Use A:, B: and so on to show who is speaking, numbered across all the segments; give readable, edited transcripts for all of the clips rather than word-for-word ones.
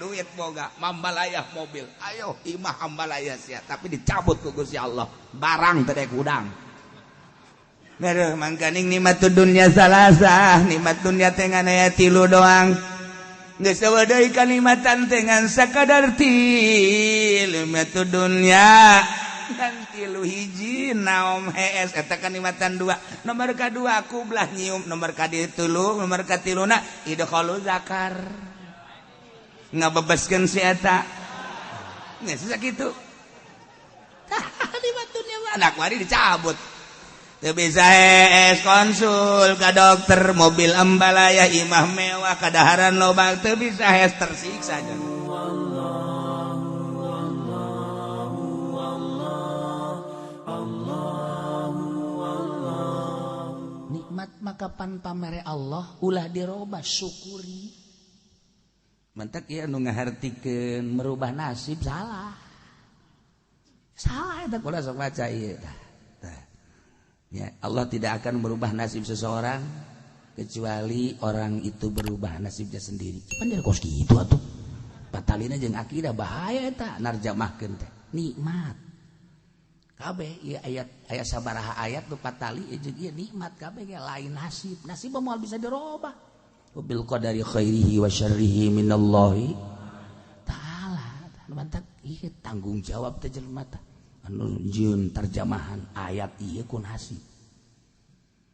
A: Duit boga, mambalayah mobil. Ayo imah ambalayah sia, tapi dicabut ku Gusti Allah. Barang teh hudang. Aduh, mangkaning nikmat dunya salasah, nikmat dunya teh ngan aya tilu doang. Geus eueuh deui kanikmatan teh ngan sakadar tilu nikmat dunya. Ngan tilu hiji naom hees eta kanikmatan dua. Nomor kadua kublah nyium, nomor katilu, nomor katiluna idkhalu zakar. Ngabebaskeun si eta. Geus sakitu. Tah nikmat dunya mah anak wari dicabut. Teu bisa hees konsul ka dokter, mobil ambalaya, imah mewah, kadaharan loba, teu bisa hees tersiksa aja. Nikmat maka pan pamere Allah ulah dirobah, syukuri. Mantak ieu anu ngahartikeun merubah nasib salah. Salah eta kula sok maca ieu. Ya, Allah tidak akan merubah nasib seseorang kecuali orang itu berubah nasibnya sendiri. Pan kos kitu atuh. Patalina jeung akidah bahaya eta narjamahkeun teh. Nikmat. Kabeh ieu ayat aya sabaraha ayat nu patali jeung ieu nikmat kabeh ge lain nasib. Nasib moal bisa dirobah. Bil qadari khairihi wa syarrihi minallahi ta'ala. Mantak ieu tanggung jawab teh jelema teh. Anu jieun terjemahan ayat ieu ku nasib.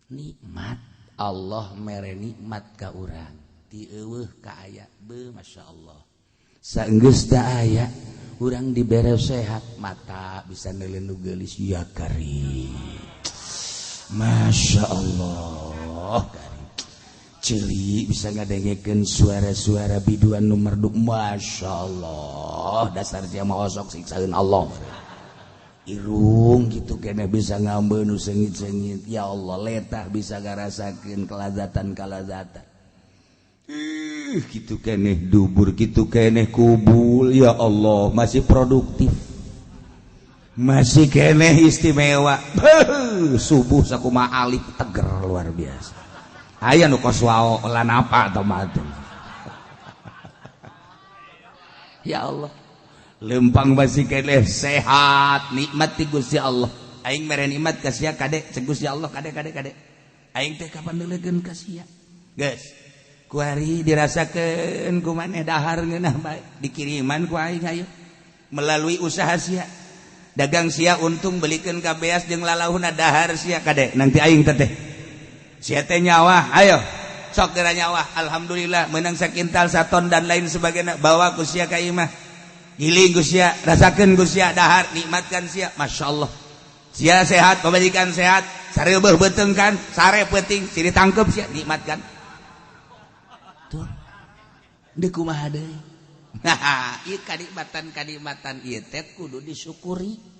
A: Nikmat Allah mere nikmat ka urang ti eueuh ka aya beuh masyaallah. Saenggeus ta aya urang dibere sehat, mata bisa neuleun nu geulis ya karim. Masyaallah karim. Ceuli bisa ngadengekeun suara-suara biduan nu merdu masyaallah. Dasar sia mah osok siksaeun Allah. Irung gitu kene bisa ngambeun nu seungit-seungit ya Allah letah bisa ngarasakeun kelazatan-kalazatan. Ih gitu keneh dubur gitu keneh kubul ya Allah masih produktif. Masih keneh istimewa. Beuh, subuh sakumaha alif teger luar biasa. Aya nu kos wao lan apa atau mah. Ya Allah. Lempang masih keneh sehat nikmat ti Gusti Allah. Aing mere nikmat ka sia kade cek Gusti Allah kade kade kade. Aing teh kapan neulekeun ka sia. Geus kuari dirasakeun ku maneh dahar ngeunah bae dikiriman ku aing ayo melalui usaha sia. Dagang sia untung belikeun ka beas jeung lalahuna dahar sia kade nanti aing teh teh. Sia teh nyawa ayo sok geura nyawa alhamdulillah meunang sakintal saton dan lain sebagainya bawa ku sia ka imah. Giling ku sia, rasakeun ku sia dahar, nikmatkan sia, masya Allah. Sia sehat, pamajikan sehat, sareubeuh beuteung kan, sare peuting, sini tangkep sia, nikmatkan. Tuh, deui kumaha deui. Nah, ieu kanikmatan-kanikmatan ieu teh kudu disyukuri.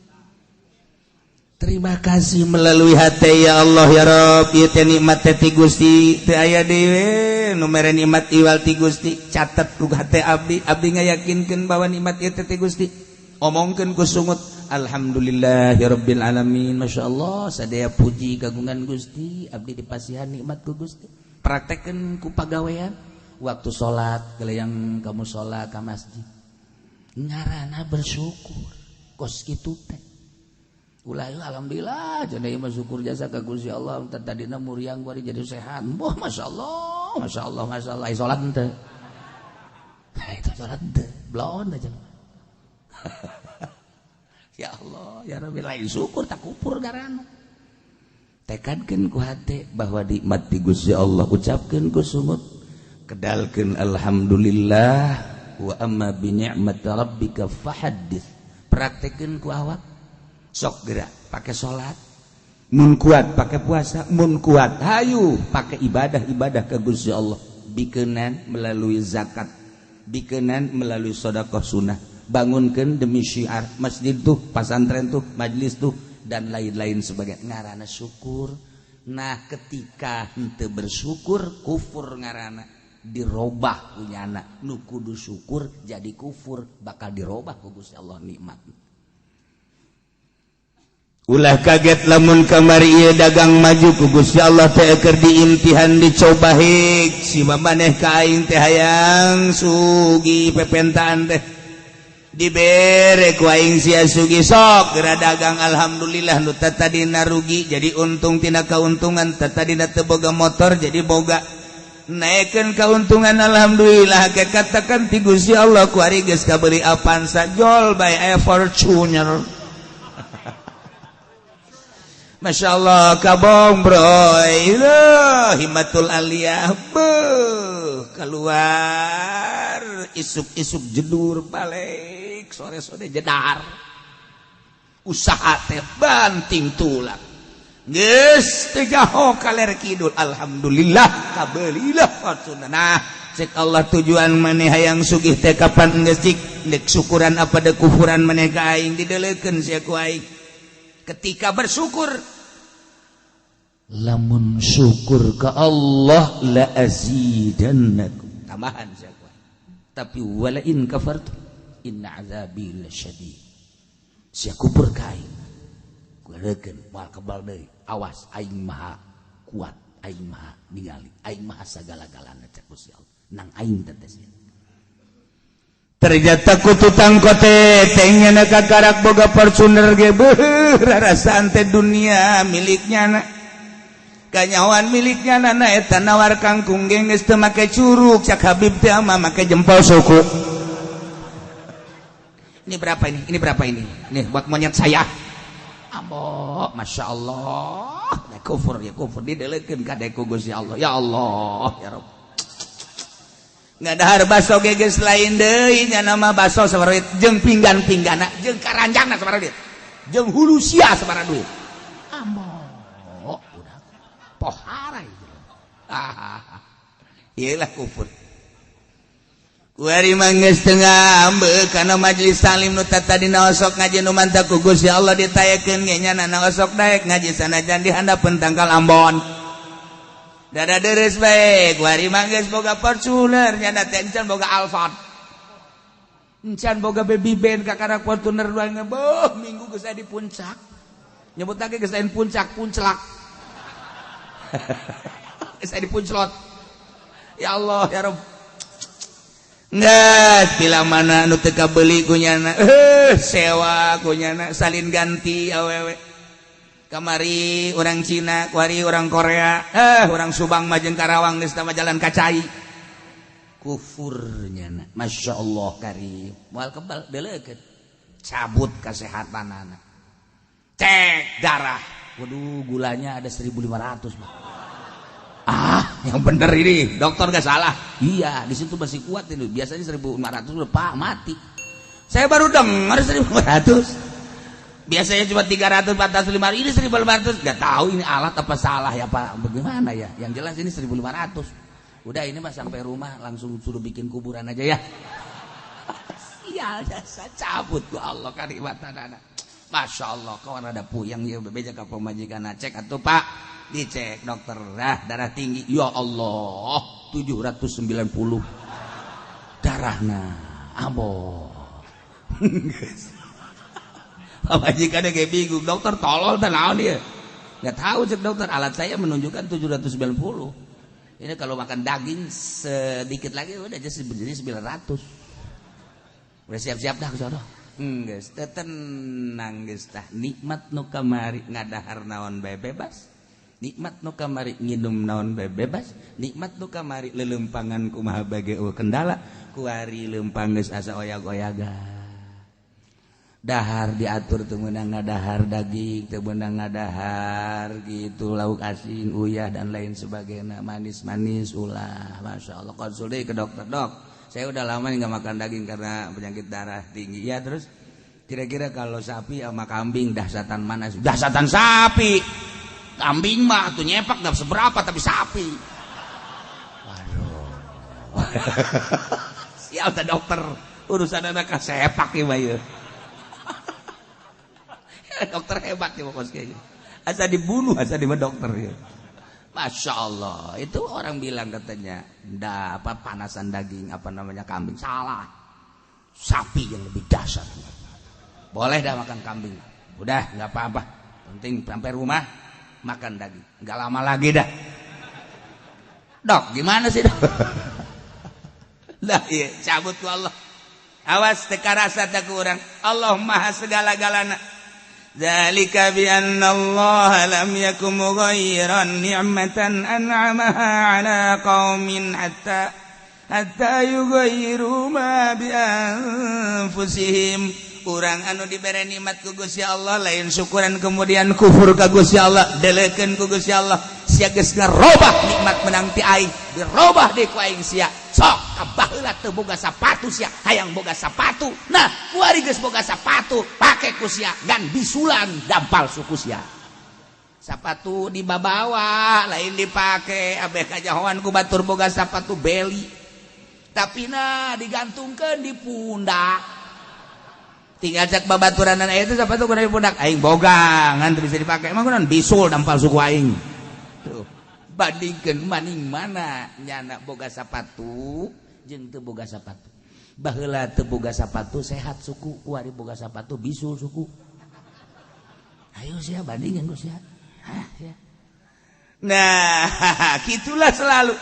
A: Terima kasih melalui hati ya Allah ya Rabb, ieu teh nikmat teh ti Gusti, teu aya deui nu mere nikmat iwal ti Gusti, catet ku hate abdi, abdi ngayakinkeun bahwa nikmat ieu teh ti Gusti. Omongkeun ku sungut, alhamdulillahirabbil alamin, masyaallah sadaya puji kagungan Gusti, abdi dipasihan nikmat ku Gusti. Praktekkeun ku pagawean, waktu salat gelayang kamu salat ka masjid. Ngaranna bersyukur, kos kitu teh. Ulah alhamdulillah jadi mah syukur jasa ka Gusti Allah tadina muriang kuari jadi sehat. Wah masyaallah, masyaallah, masyaallah. Salat henteu. Itu salat henteu, bloon aja. Ya Allah, ya Rabbi lain syukur tak kupur garana. Tekadkeun ku hate bahwa nikmat ti Gusti Allah, ucapkeun ku sungut, kedalkeun alhamdulillah wa amma bi ni'mati rabbika fahaddits. Praktekkeun ku awak. Sok gerak pakai salat, mun kuat pakai puasa, mun kuat hayu pakai ibadah-ibadah ke Gusti Allah. Bikenan melalui zakat, bikenan melalui sedekah sunnah, bangunkeun demi syiar masjid tuh, pasantren tuh, majlis tuh, dan lain-lain sebagai ngarana syukur. Nah ketika henteu bersyukur kufur ngarana, dirobah punyana nu kudu syukur jadi kufur, bakal dirobah ku Gusti Allah nikmat. Ulah kaget lamun kamari ieu dagang maju ku Gusti Allah teh keur diimtihan, dicoba hik si maneh ka aing teh hayang sugi, pepentaan teh dibere ku aing sia sugi. Sok geura dagang, alhamdulillah nu tadina rugi jadi untung, tina keuntungan tadina teu boga motor jadi boga, naikkan keuntungan, alhamdulillah. Ke katakan ti Gusti Allah ku ari geus kabeli Avanza, jol bae aya Fortuner. Masya Allah, kabong bro, himmatul aliyah beuh, keluar isuk-isuk jedur, balik sore-sore jedar. Usaha teh banting tulang geus teu jaho kaler kidul, alhamdulillah kabelilah Fortuner. Nah, cek Allah, tujuan maneh hayang sugih teh kapan geus cik dek syukuran apa dek kufuran maneh ka aing? Didelekeun sia ku aing ketika bersyukur. Lamun syukur ke Allah, la azidannakum, tambahan siapa. Tapi wala in kafartu inna azabi lasyadid. Sia kufur ka aing, kurekeun moal kebal deui. Awas, aing maha kuat, aing maha ningali, aing maha sagala-galana, cek Gusti Allah nang aing teh sia. Ternyata ku tutang kote tengnya kakarak boga Fortuner ge beuh rarasaan teh dunia miliknya na, kanyawan miliknya. Nana eta nawar kangkung ge geus teu make curuk, cak Habib teh mah make jempol suku. Ini berapa ini? Ini berapa ini? Nih buat monyet saya. Ambo, masya Allah. Nah, kufur ya kufur didelekeun ka ku Gusti Allah. Ya Allah, ya Rabb. Ngadahar baso ge geus lain deui nya, nama baso sabaraha duit, jeung pinggan-pinggana jeung karanjangna sabaraha duit, jeung hulu sia sabaraha duit. Ambo, udah pohara itu. Ah, iyalah kufur. Kuari mah geus teu ngambek kana majelis taklim. Nu tadina osok ngaji, nu mantap ku Gusti Allah ditayekeun ge nya osok daek ngaji sanajan di handapeun tangkal ambon. Dada deres bae. Kuari mah geus boga Fortuner, nya teh encan boga Alphard, encan boga baby band, kakara Fortuner dua. Beuh, minggu geus di puncak, nyebut lagi geus lain puncak, punclak, geus di punclot. Ya Allah, ya Rabb. Nggak, bila mana nu teu kabeli kunyana, sewa kunyana, salin ganti awewe. Kamari orang Cina, kuari orang Korea, orang Subang majeng Karawang geus tama jalan kacai. Kufurnya na. Masya Allah karim. Moal kebal deleukeun. Cabut kesehatan anak. Cek darah. Waduh, gulanya ada 1500, Pak. Ah, yang bener ini, dokter gak salah. Iya, di situ masih kuat ini. Biasanya 1500 udah Pak mati. Saya baru dengar 1500. Biasanya cuma 300, 400, 500, ini 1500. Gak tahu ini alat apa salah ya Pak. Bagaimana ya? Yang jelas ini 1500. Udah, ini mah sampai rumah langsung suruh bikin kuburan aja ya. Sial jasa cabut ku Allah kanikmatan anak. Masya Allah, kawan ada puyeng ya bebeja ka pamajikan, cek atuh Pak. Dicek dokter, dah darah tinggi. Ya Allah, 790 darahna. Ambo. Pamajikannya kayak bingung, dokter tolol dan naon dia. Nggak tahu, cek dokter, alat saya menunjukkan 790. Ini kalau makan daging sedikit lagi udah aja jadi 900. Udah siap-siap dah ke sono. Geus teh tenang geus tah. Nikmat nu kamari ngadahar naon bae bebas. Nikmat nu kamari nginum naon bae bebas. Nikmat nu kamari lelempangan kumaha bage eueuh kendala. Kuari lempang geus asa oyag-oyaga. Dahar diatur, teu meunang ngadahar daging, teu meunang ngadahar gitu lauk asin, uyah dan lain sebagainya, manis-manis ulah. Masya Allah, konsul deui ke dokter, "Dok, saya udah lama nih nggak makan daging karena penyakit darah tinggi." "Ya, terus kira-kira kalau sapi sama kambing dahsyatan mana?" "Dahsyatan sapi. Kambing mah tuh nyepak nggak seberapa, tapi sapi." Waduh. Sial teh dokter, urusan anak sepak ya ya. Dokter hebat ya pokoknya kayaknya. Asa dibunuh, asa di dokter ya. Masya Allah, itu orang bilang katanya, ndak apa panasan daging apa namanya kambing, salah. Sapi yang lebih dasar. Boleh dah makan kambing. Udah nggak apa-apa. Penting sampai rumah makan daging. Nggak lama lagi dah. Dok, gimana sih dok? Lah iya, cabut ku Allah. Awas teu karasa teh ku urang. Allah maha segala-galana. Zalika bi anna Allah lam yakum mughayyiran ni'matan an'amaha ala qaumin hatta hatta yughayyiru ma bi anfusihim. Urang anu dibere nikmat ku Gusti Allah lain syukuran kemudian kufur ka Gusti Allah, delekeun ku Gusti Allah. Sia geus ngarobah nikmat menang ti aing, dirobah deui ku aing sia. Sok ka baheula teu boga sapatu sia, hayang boga sapatu. Nah, kuari geus boga sapatu, pake ku sia gan bisulan dampal suku sia. Sapatu dibabawa, lain dipake, abeh kajahoan ku batur boga sapatu beli. Tapi nah digantungkeun di pundak. Tinggal cek babaturanan aya itu sapatu kudu di pundak aing boga ngan teu bisa dipake emang kunaon bisul dampal suku aing. Tuh, bandingkeun maning mana nyana boga sapatu jeung teu boga sapatu. Baheula teu boga sapatu sehat suku, kuari boga sapatu bisul suku. Ayo sia bandingkeun ku sia. Hah sia. Nah, gitulah selalu.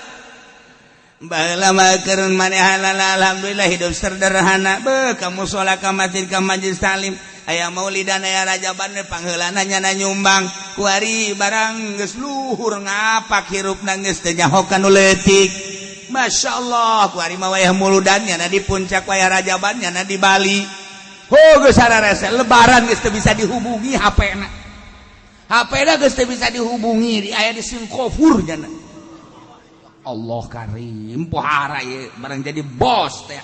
A: Baheula mah keur manehanana alhamdulillah hidup sederhana. Beuh ka musala ka masjid ka majlis taklim aya maulidan aya rajaban pangheulana nyana nyumbang. Kuari barang geus luhur ngapak hirupna geus teu nyaho ka nu leutik. Masya Allah kuari mah wayah muludan nyana di puncak, wayah rajaban nyana di Bali. Oh geus sararese lebaran geus teu bisa dihubungi HP-na. HP-na geus teu bisa dihubungi, di aya di singkofur nyana. Allah karim pohara ieu barang jadi bos teh.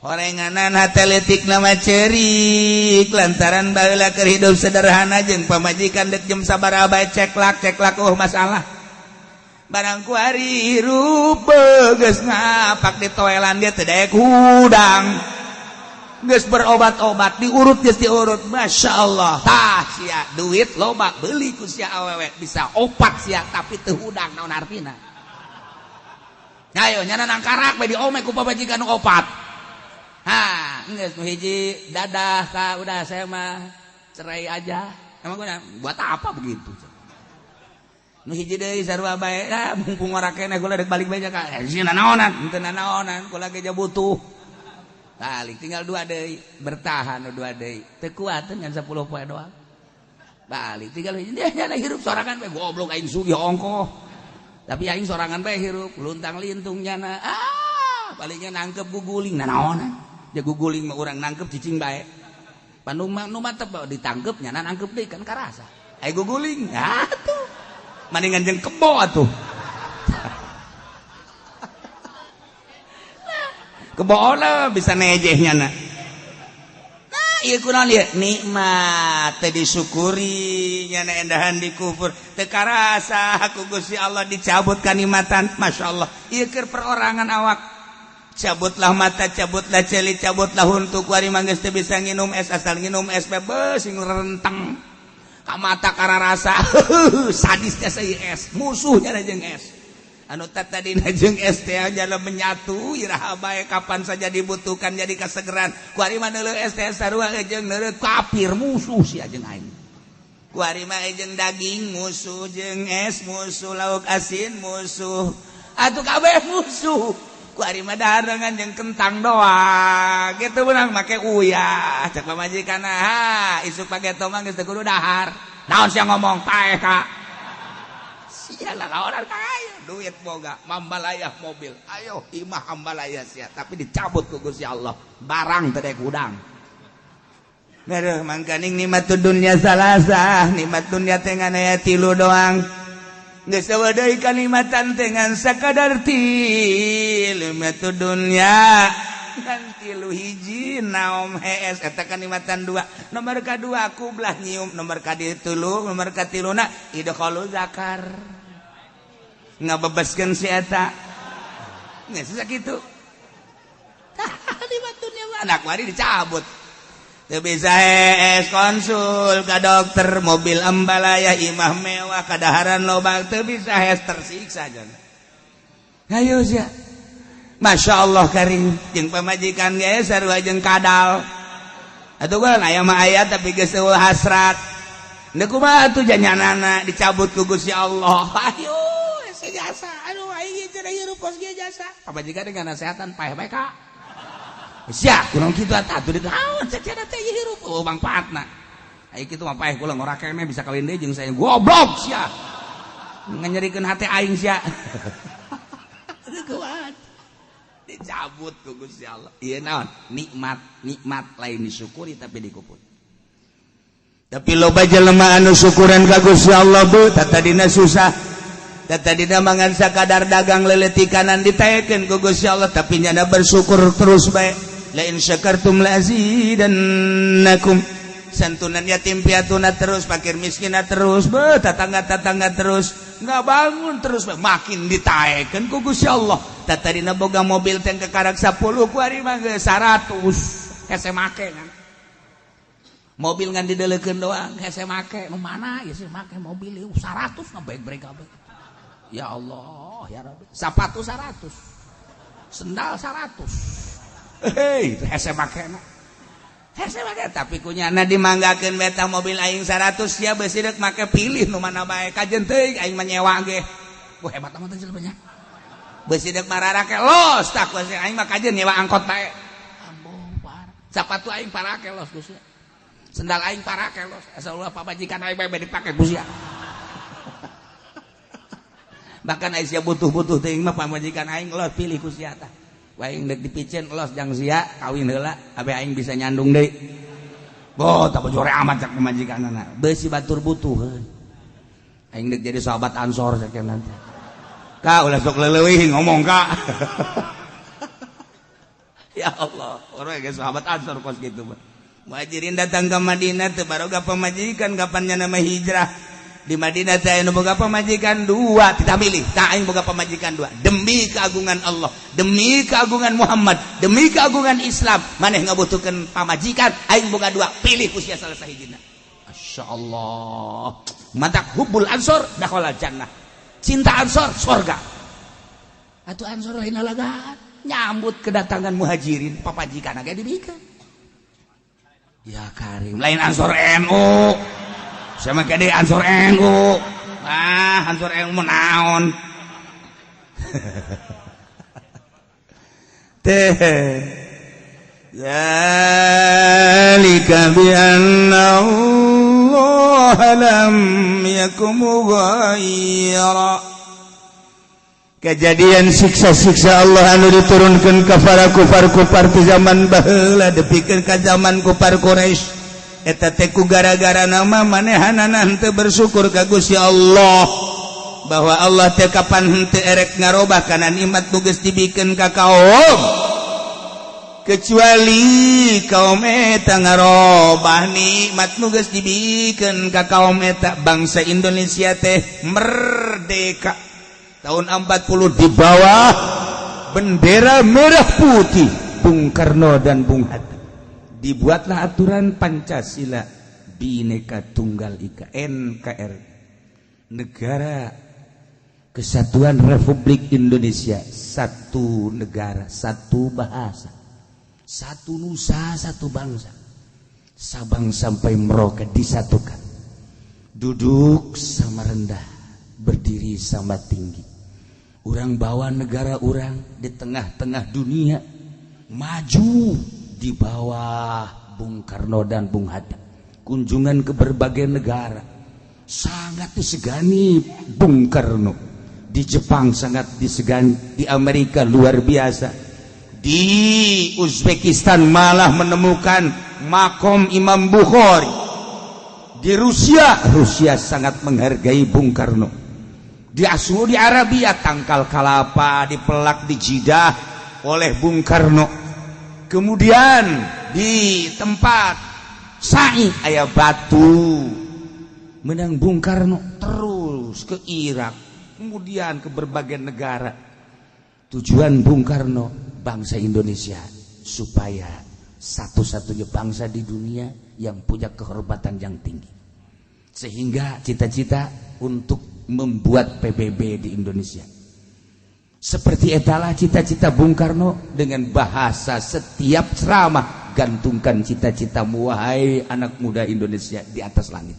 A: Horenganan hate leutik nama cerik lantaran baheula keur hidup sederhana jeung pamajikan dek jam sabaraha bae ceklak ceklak oh masalah. Barang kuari hirup geus ngapak di toelan dia teu daek hudang. Geus berobat-obat diurut geus diurut Masya Allah. Tah sia duit loba beli ku sia awewe bisa opat sia tapi teu hudang naon artina. Ayo nyana nangkarak bae diome ku pamajikan nu opat. Ha, geus nu hiji dadah ka udah saya mah cerai aja. Emang gua buat apa begitu? Nu hiji deui sarua bae, ah mumpung ora keneh kula dek balik bae ka. Eh sieun nanaonan, henteu nanaonan, kula ge butuh. Balik tinggal dua deui, bertahan nu dua deui. Teu kuateun ngan 10 poe doang. Balik tinggal hiji dia nyana hirup sorangan bae goblok aing sugih ongkoh. Tapi aing sorangan bae hirup luntang lintung nyana. Ah, palingnya nangkep guguling nanaonan. Ya guguling mah urang nangkep cicing bae. Panu nu mantep ditangkep nyana nangkep deui kan karasa. Ai guguling, ah tuh. Mendingan jeung kebo atuh. Kebo lah bisa nejeh nyana. Nah, ieu kunaon ieu? Nikmat teu disyukuri nyana endahan dikufur. Teu karasa ku Gusti Allah dicabut kanikmatan. Masya Allah. Ieu keur perorangan awak. Cabutlah mata, cabutlah ceuli, cabutlah huntu kuari mah geus teu bisa nginum es, asal nginum es bebas sing renteng. Ka mata kararasa sadisnya saya es, musuhnya jeung es. Anu tadina jeung es teh jalan menyatu iraha bae kapan saja dibutuhkan jadi kasegeran. Kuari mah neuleuh es teh sarua jeung neuleuh kafir musuh sia jeung aing. Kuari mah jeung daging musuh, jeung es musuh, lauk asin musuh. Atuh kabeh musuh. Kuari mah dahareungan jeung kentang doang. Kitu beunang make uyah. Cek pamajikan ha, isuk pageto mah geus teu kudu dahar. Naon sia ngomong paeh ka. Sialah orang kaya duit boga mambalayah mobil ayo imah ambalaya sia tapi dicabut ku Gusti Allah barang teu daek hudang. Aduh mangkaning nikmat dunya salasah nikmat dunya teh ngan aya tilu doang geus eueuh deui kanikmatan teh ngan sakadar tilu nikmat dunya ngan tilu hiji naom hees eta kanikmatan dua nomor kadua kublah nyium nomor katilu nomor katiluna idkhalu zakar ngabebaskeun si eta geus sakitu. Tah nikmat dunya mah anak wari dicabut teu bisa hees konsul ka dokter mobil ambalaya imah mewah kadaharan loba teu bisa hees tersiksa jana. Ayo sia Masya Allah karim jeung pamajikan ge sarua jeung kadal atuh kan aya mah aya tapi geus eueuh hasrat. Ndek kumaha atuh janyanana dicabut ku Gusti Allah. Ayo hese jasa. Aduh aing cenah hirup kos kieu jasa. Pamajikan dengan nasehatan paeh bae ka. Sia kunaon kitu atuh atuh naon cenah teh hirup oh mangfaatna. Aing kitu mah paeh kula ngora keneh bisa kawin deui jeung saya. Goblok sia. Nganyerikeun hate aing sia. Kuat. Dicabut ku Gusti Allah. Ieu naon? Nikmat, nikmat lain disyukuri tapi dikupur. Tapi loba jelema anu syukuran ka Gusti Allah bu, tatadina susah. Tatadina mangan sakadar dagang leuleutikanan ditaekeun ku Gusti Allah, tapi nyana bersyukur terus bae. La in syakartum la azidannakum. Santunan yatim piatuna terus, fakir miskina terus, be tetangga-tetangga terus, nggak bangun terus, be. Makin ditaekeun ku Gusti Allah. Tatadina boga mobil teh kekarak 10 ku ari mah geus 100 hese make kan. Mobil ngan dideleukeun doang hese make, nu mana ya sih make mobil ieu 100 ngebrek-brek kabeh. Ya Allah, ya Rabbi. Sepatu 100. Sendal 100. Hei, hese make na. Hese make tapi kunyana dimanggakeun beta mobil aing 100 sia beusi deuk make pilih nu mana bae kajen teuing aing mah nyewa ge. Wah hebat amat jelema nya. Beusi deuk mararake los tah ku aing mah kajen nyewa angkot bae. Ambung par. Sapatu aing parake los Gusti. Sendal aing parake los. Asa ulah pamajikan aing bae dipake Gusti. Bahkan aing sia butuh-butuh teuing mah pamajikan aing los pilih ku sia tah. Aing dek dipicen los jang sia kawin heula abe aing bisa nyandung deui. Boh tak bojore amat cak pamajikanana. Beusi batur butuh. Aing dek jadi sahabat Ansor cak nanti. Ka ulah sok leuwih ngomong ka. Ya Allah, orang ge sahabat Ansor kos kitu mah. Muhajirin datang ke Madinah teu baroga pamajikan kapan nya nama hijrah. Di Madinah teh anu boga pamajikan dua, tidak milih. Tah aing boga pamajikan dua. Demi keagungan Allah, demi keagungan Muhammad, demi keagungan Islam, maneh ngabutuhkeun pamajikan, aing boga dua, pilih ku sia salah sahijina. Masyaallah. Matak hubbul ansor dakhala jannah. Cinta ansor sorga. Atuh ansor lain lalagan, nyambut kedatangan muhajirin, papajikan ge dibikeun. Ya Karim, lain ansor NU. Sama kade Ansor NU. Ah, Ansor NU naon. Teh. Zalika bi anna Allah lam yakum mughayyira. Kejadian siksa-siksa Allah anu diturunkeun ka para kufar-kufar di zaman baheula depikeun ka zaman kufar Quraisy. Eta teh ku gara-gara nama manehanana henteu bersyukur ka Gusti Allah bahwa Allah teh kapan henteu erek ngarobah kana nikmat nu geus dibikeun ka kaum kecuali kaum eta ngarobah nikmat nu geus dibikeun ka kaum eta. Bangsa Indonesia teh merdeka tahun 40 di bawah bendera merah putih Bung Karno dan Bung Hatta. Dibuatlah aturan Pancasila Bhinneka Tunggal Ika NKRI, Negara Kesatuan Republik Indonesia, satu negara, satu bahasa, satu nusa, satu bangsa. Sabang sampai Merauke disatukan. Duduk sama rendah, berdiri sama tinggi. Urang bawa negara urang di tengah-tengah dunia maju di bawah Bung Karno dan Bung Hatta. Kunjungan ke berbagai negara sangat disegani Bung Karno. Di Jepang sangat disegani, di Amerika luar biasa, di Uzbekistan malah menemukan makom Imam Bukhari. Di Rusia, Rusia sangat menghargai Bung Karno. Di Saudi Arabia tangkal kalapa dipelak di Jidah oleh Bung Karno. Kemudian di tempat Sa'i aya batu menang Bung Karno, terus ke Irak, kemudian ke berbagai negara. Tujuan Bung Karno bangsa Indonesia supaya satu-satunya bangsa di dunia yang punya kehormatan yang tinggi. Sehingga cita-cita untuk membuat PBB di Indonesia. Seperti etalah cita-cita Bung Karno dengan bahasa setiap ceramah, gantungkan cita-citamu wahai anak muda Indonesia di atas langit.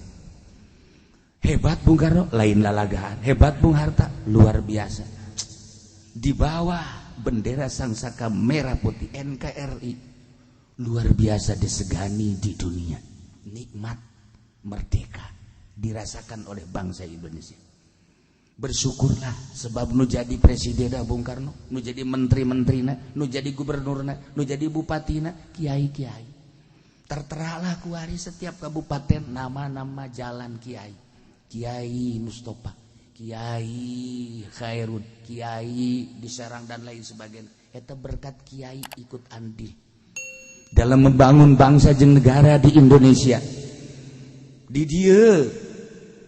A: Hebat Bung Karno, lain lalagaan. Hebat Bung Hatta, luar biasa. Di bawah bendera Sang Saka Merah Putih NKRI luar biasa disegani di dunia. Nikmat merdeka dirasakan oleh bangsa Indonesia. Bersyukurlah sebab nu jadi presiden Bung Karno, nu jadi menteri-menterina, nu jadi gubernurna, nu jadi bupatina, kiai-kiai. Terteralah kuari setiap kabupaten nama-nama jalan kiai. Kiai Mustafa, Kiai Khairun, Kiai di Serang dan lain sebagainya. Eta berkat kiai ikut andil dalam membangun bangsa jeung negara di Indonesia. Di dieu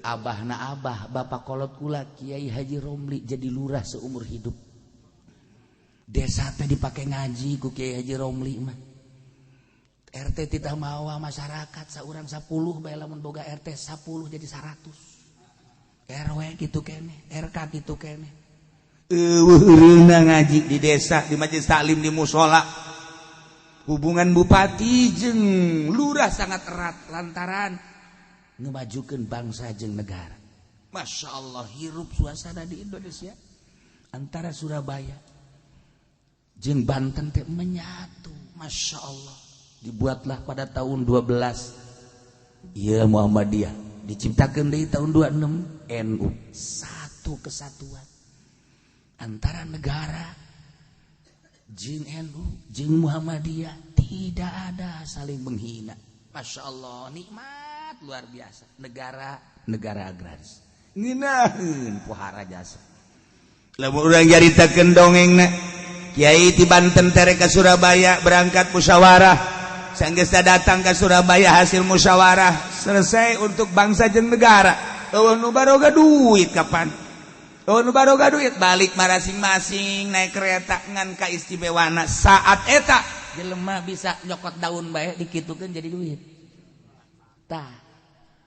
A: abahna abah, bapak kolot kula, Kiai Haji Romli, jadi lurah seumur hidup. Desa teh dipakai ngaji ku Kiai Haji Romli mah. RT tidak mawa masyarakat seorang 10 bae, lamun boga RT 10 jadi 100. RW gitu kene, RK gitu kene. Euweuh ngaji di desa, di majelis taklim, di musola. Hubungan bupati jeung lurah sangat erat lantaran ngemajukan bangsa jeung negara. Masya Allah, hirup suasana di Indonesia antara Surabaya jeung Banten teh menyatu. Masya Allah, dibuatlah pada tahun 12 iya Muhammadiyah, diciptakan di tahun 26 NU, satu kesatuan antara negara jeung NU jeung Muhammadiyah, tidak ada saling menghina. Masya Allah, nikmat luar biasa. Negara negara agraris ngeunaheun pohara jasa. Lamun urang nyaritakeun dongengna, Kiai di Banten tere ke Surabaya berangkat musyawarah. Sanggeus datang ke Surabaya, hasil musyawarah selesai untuk bangsa jeung negara. Euweuh nu baroga duit kapan? Euweuh nu baroga duit, balik masing-masing naik kereta. Ngan kaistimewana saat eta jelema bisa nyokot daun bae dikitukeun jadi duit. Tah,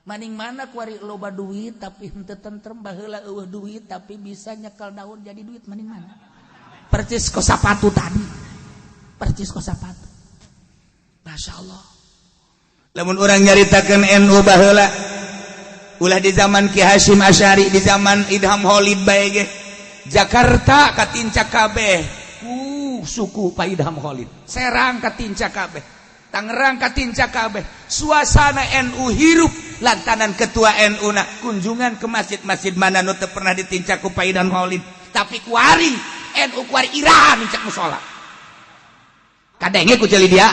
A: maning mana kuari loba duit tapi henteu tentrem, baheula euweuh duit tapi bisa nyekel daun jadi duit, maning mana? Percis ko sapatu tadi, percis ko sapatu. Masya Allah, lamun urang nyaritakeun NU baheula, ulah di zaman Ki Hasyim Asy'ari, di zaman Idham Holid bae ge, Jakarta katincak kabeh suku Pak Idham Holid, Serang katincak kabeh, Tangerang katincak kabeh. Suasana NU hirup lantaran ketua NU na kunjungan ke masjid-masjid mana nu teu pernah ditincak ku Pak Idham Holid. Tapi kuari NU kuari iraha nincak musola, kadenge ku ceuli dia.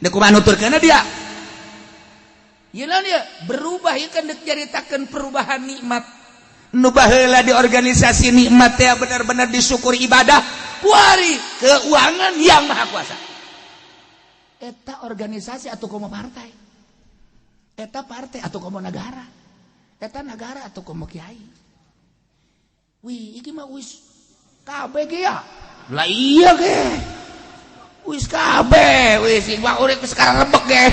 A: Dek kumaha nuturkeunna dia? Ieu naon ieu? Berubah ieu kan, dek nyaritakeun perubahan nikmat. Nu baheula di organisasi nikmat teh benar-benar disyukuri ibadah, kuari keuangan yang maha kuasa. Eta organisasi atau komo partai? Eta partai atau komo negara? Eta negara atau komo kiai? Wih, iki mah wis kabeh ge ya. Lah iya ge. Wis kabeh, wis mah urip sekarang rebek ge.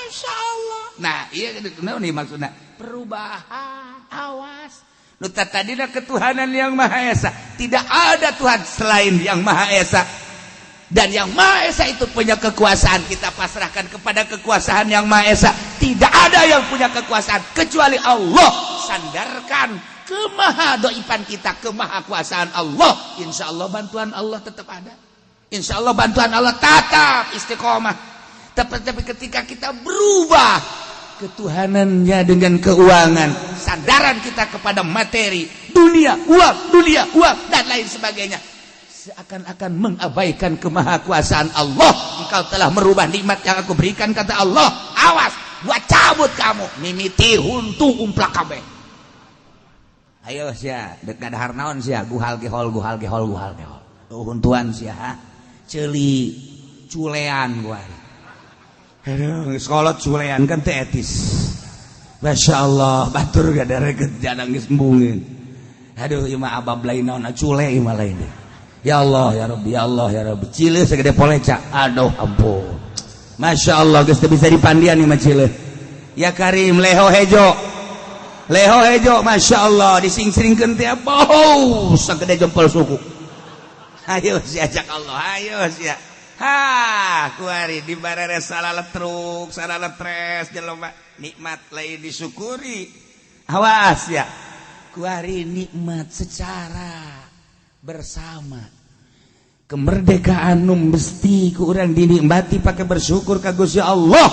A: Insyaallah. Nah, iya naon nih maksudna? Perubahan, awas. Nu tadina ketuhanan yang Maha Esa. Tidak ada Tuhan selain yang Maha Esa. Dan yang Maha Esa itu punya kekuasaan. Kita pasrahkan kepada kekuasaan yang Maha Esa. Tidak ada yang punya kekuasaan kecuali Allah. Sandarkan kemahadoipan kita, kemahakuasaan Allah. Insya Allah bantuan Allah tetap ada. Insya Allah bantuan Allah tetap istiqomah. Tapi ketika kita berubah ketuhanannya dengan keuangan, sandaran kita kepada materi, dunia, uang, dunia, uang, dan lain sebagainya, seakan-akan mengabaikan kemahakuasaan Allah. Engkau telah merubah nikmat yang aku berikan, kata Allah. Awas, gua cabut kamu. Mimiti huntu umplak kabeh. Ayo sia, dek dahar naon sia, guhal gehol, guhal gehol, guhal gehol. Tuh huntuan sia, ha? Ceuli culean gua. Aduh, sekolah culean kan teh etis. Masya Allah, batur gak ada reket jangan geus embungin. Aduh, ieu mah abab lain naon, cule ieu mah lain deh. Ya Allah, ya Rabbi, ya Allah, ya Rabbi. Cile segede poleca. Aduh, ampun. Masya Allah, geus teu bisa dipandian ieu mah cile. Ya Karim, leho hejo. Leho hejo, Masya Allah, dising-singkeun teh bau segede jempol suku. Ayo sia, cak Allah, ayo sia. Ha, Tah kuari di barere salah truk, salah tres jelema nikmat lain disyukuri. Awas ya. Kuari nikmat secara bersama. Kemerdekaan nu mesti ku urang dinikmati pakai bersyukur ka Gusti Allah.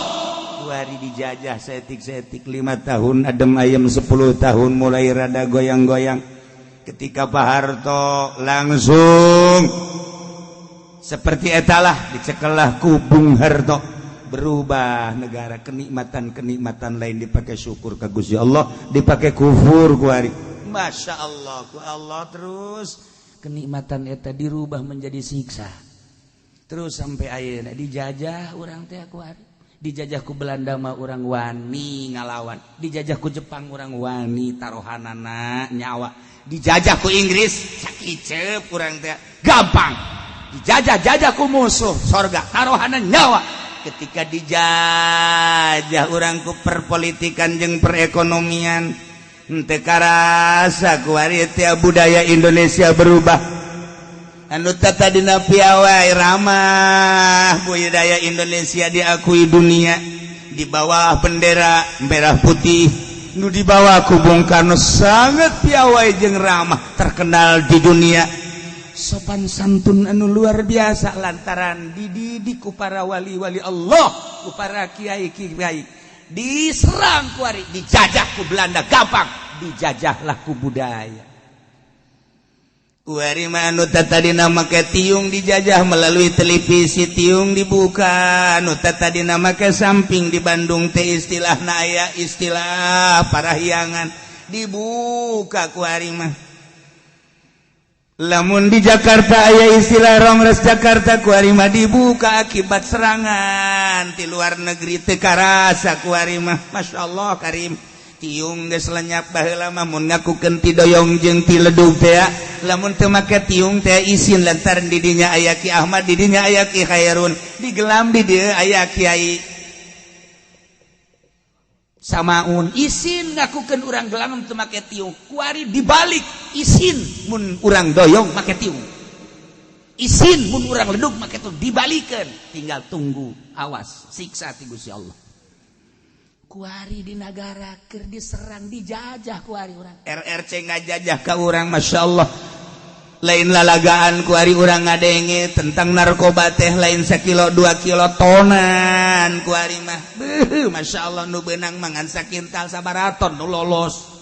A: Kuari dijajah setik-setik 5 tahun adem ayem 10 tahun mulai rada goyang-goyang. Ketika Pak Harto langsung seperti etalah dicekelah ku Bung Harto, berubah negara, kenikmatan-kenikmatan lain dipakai syukur ke Gusti Allah, dipakai kufur kuari. Masya Allah ku Allah, terus kenikmatan eta dirubah menjadi siksa terus sampai ayeuna dijajah urang teh kuari. Dijajah ku Belanda mah urang wani ngalawan, dijajah ku Jepang urang wani taruhanana nyawa, dijajah ku Inggris sakiceup urang teh gampang, dijajah-jajah ku musuh sorga taruhanan nyawa. Ketika dijajah urang ku perpolitikan jeung perekonomian, henteu karasa kuari teh budaya Indonesia berubah. Anu tadina piawai ramah, budaya Indonesia diakui dunia di bawah bendera merah putih nu dibawa ku Bung Karno, sangat piawai jeung ramah, terkenal di dunia, sopan santun anu luar biasa lantaran dididik ku para wali-wali Allah, ku para kiai-kiai. Diserang kuari, dijajah ku Belanda gampang, dijajahlah ku budaya. Kuari mah anu tadina make tiung dijajah melalui televisi, tiung dibuka. Anu tadina make samping di Bandung teh istilah aya istilah parahyangan, dibuka kuari mah. Lamun di Jakarta aya istilah Rongres Jakarta, kuari mah dibuka akibat serangan di luar negeri, teu karasa kuari mah. Masya Allah karim, tiung geus lenyap. Baheula mah mun ngakukeun ti doyong jeung ti ledug teh, lamun teu make tiung teh isin, lantaran di dinya aya Ki Ahmad, di dinya aya Ki Khairun, digelam di dieu aya Kiai Samaun, isin ngakukeun urang gelam teu make tiung. Kuari dibalik, isin mun urang doyong make tiung, isin mun urang ledug make tiung, dibalikeun. Tinggal tunggu, awas siksa ti Gusti Allah. Kuari di negara keur diserang, dijajah kuari urang, RRC ngajajah ka urang. Masya Allah, lain lalagaan kuari urang ngadenge tentang narkoba teh lain sakilo 2 kilo, tonan kuari mah. Beuh, Masya Allah, nu beunang mangan sakintal sabaraton nu lolos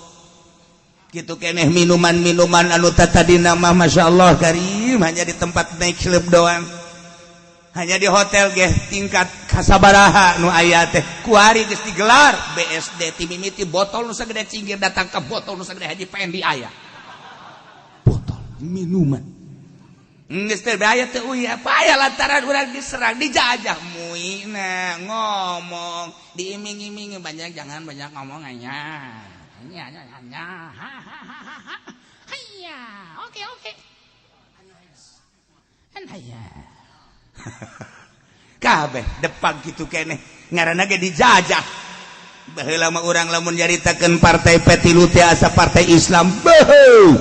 A: gitu keneh. Minuman-minuman anu tadina mah, Masya Allah karim, hanya di tempat night club doang, hanya di hotel ge tingkat kasabaraha nu aya teh, kuari geus digelar BSD. Ti mimiti botol nu sagede cinggir datang ke botol nu sagede haji pendi, aya botol minuman geus teh aya teh uy apa aya lantaran urang diserang, dijajah. Muina ngomong diiming-iming, banyak, jangan banyak ngomong, hanya hanya hanya ha ha ha ha ha, oke oke ya kabeh depan gitu keneh, ngaranna ge dijajah. Baheula mah urang lamun nyaritakeun partai P3 teh asa partai Islam. Beuh,